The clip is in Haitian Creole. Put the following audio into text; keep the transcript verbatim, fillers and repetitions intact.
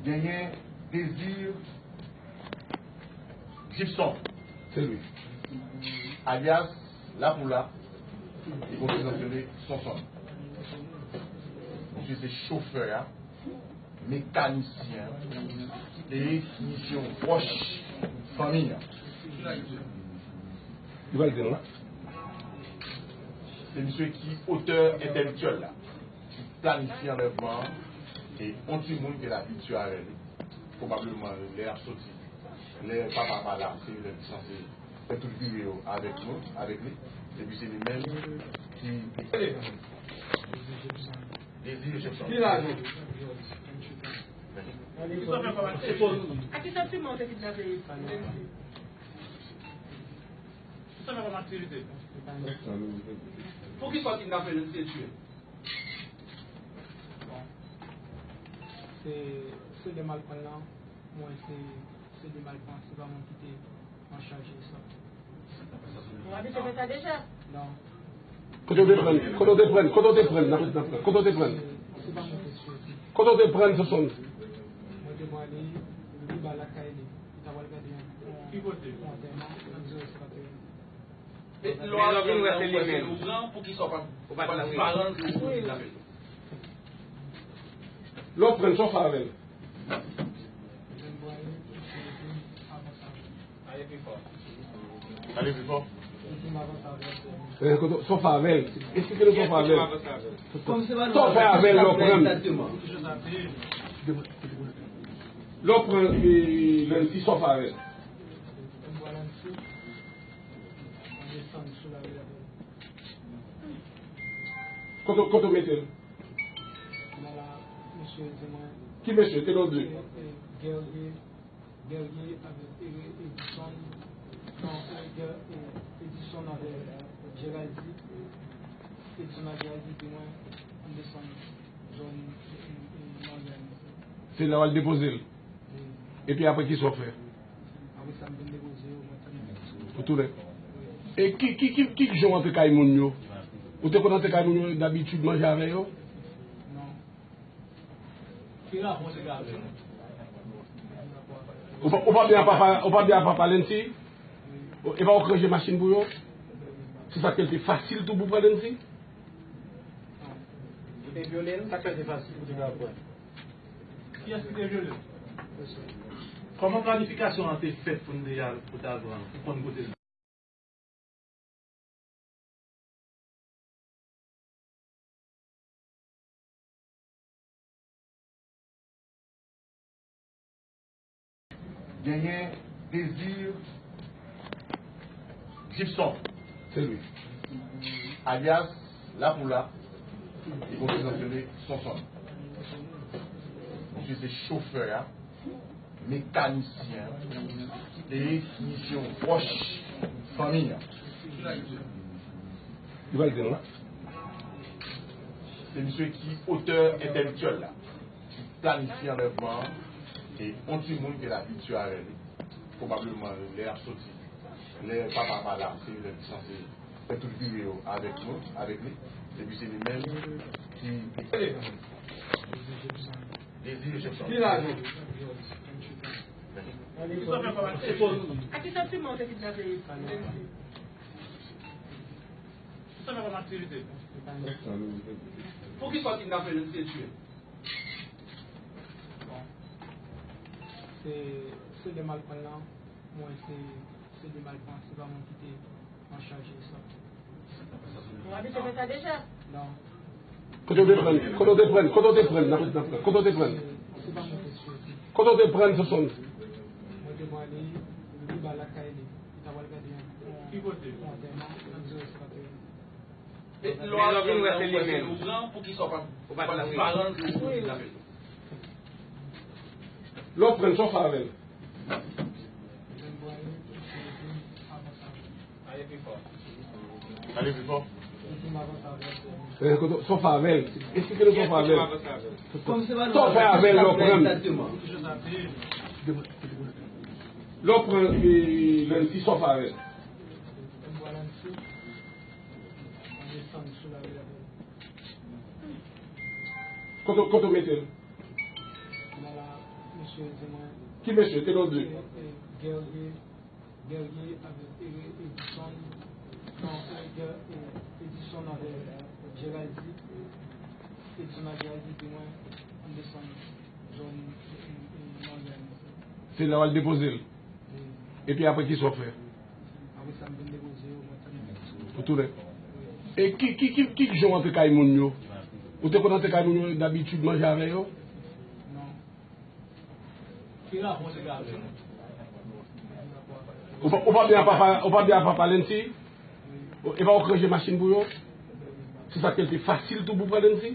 Genyen Désir Gibson, se li, alyas Lapoula, li konn prezante l Sonson. Misye se chofè a, mekanisyen an, e misye yon pwòch fanmi an. Li pral di nou la. Se misye ki otè entèlektyèl la, ki planifye anlèvman an, e yon timoun ki abitye avè li. Pwobableman, lè y ap soti, lè papa pa la, se li ki sanse fè tout vire yo avèk nou, avèk li. Epi se li menm ki Désir Jefferson. Ki lajan? A ki santiman w te kidnape Lency? Sa fè kòm aktivite. Poukisa w kidnape Lency e tiye? Bon. Se, se de malpran lan, mwen se, se de malpran, se pa mwen ki te an chaj de sa. Ou abitye fè sa deja? Non. Kote w te pran l? Kote w te pran l? Kote w te pran l? N ap, n ap, kote w te pran l? Se, se pa mwen ki te tiye. Kote w te pran l, Sonson? Mwen te prale anba lakay li. Li ta pral gade yon, yon, yon antèman, nan di w se pa te. Men lè w vin wè se li menm, ou pran, poukisa w pa, ou pa di pa l, ou pa di pa l? Lè w pran l, sa w fè avè l? Ale pi fò. Ale pi fò. Eh, kote, sa w fè avè l? Esplike nou sa w fè avè l. Sa w fè avè l lè w pran l? Lè w pran, eh, Lency, sa w fè avè l? Kote, kote w mete l? Ki mesye? Te non de? Guerrier avèk Ere-, Edison, non, Ere-, Ere-, Edison avèk Geraldi. Edison ak Geraldi di mwen, ann desann zòn, e, e, e, Manzè. Se la w al depoze l? Wi. Epi apre, kisa w fè? Apre sa, m vin depoze yo, mwen tounen. Ou tounen? Wi. E ki, ki, ki, ki jan w antre kay moun yo? Ou te konn antre kay moun yo dabitid manje avè yo? Non. Ki rapò w te gen avè yo? Ou pa, ou pa byen a papa, ou pa byen a papa Lency? Ou, e pa ou k ranje machin pou yo? Se sa k fè l te fasil tou pou pran Lency? Ou te vyole l? Sa k fè l te fasil pou te ka pran? Kiyès ki te vyole l? Kòman planifikasyon an te fèt pou n te al, pou t al pran l, pou konn kote l? Genyen Désir Gibson, se li, alyas Lapoula, li konn prezante l Sonson. Misye se chofè a, mekanisyen, e misye yon pwòch fanmi an. Li pral di nou la. Se misye ki otè entèlektyèl la, ki planifye anlèvman an, e yon timoun ke l abitye avè li. Pwobableman, lè y ap soti, lè papa pa la, se li menm ki sanse fè tout vire yo avèk nou, avèk li. Epi se li menm ki Désir Jefferson. Ki lajan? A ki santiman w te kidnape Lency? Sa fè kòm aktivite. Poukisa w kidnape Lency e tiye? Bon. Se, se de malpran lan, mwen se, se de malpran, se pa mwen ki te an chaj de sa. Ou abitye fè sa deja? Non. Kote w te pran l? Kote w te pran l? Kote w te pran l? N ap, n ap, kote w te pran l? Se pa mwen ki te tiye. Kote w te pran l, Sonson? Mwen te prale anba lakay li. Li ta pral gade yon, yon antèman, nan di w se pa te. Men lè w vin wè se li menm, ou pran, poukisa w pa, ou pa di pa l? Wi. Lè w pran l, sa w fè avè l? Ale pi fò. Ale pi fò. Eh, kote, sa w fè avè l? Esplike nou sa w fè avè l. Sa w fè avè l lè w pran l? Lè w pran, eh, Lency, sa w fè avè l? Kote, kote w mete l? Ki mesye? Te non de? Guerrier, Guerrier avèk Edison. Non, Edison avèk Geraldi. Edison ak Geraldi di mwen, ann desann zòn. Se la w al depoze l? Epi apre, kisa w fè? Apre sa, m vin depoze yo, mwen tann. Ou tounen? E ki, ki, ki, ki jan w antre kay moun yo? Ou te konn antre kay moun yo dabitid manje avè yo? Non. Ou pa, ou pa byen a papa, ou pa byen a papa Lency? Ou, e pa ou k ranje machin pou yo? Se sa k fè l te fasil tou pou pran Lency?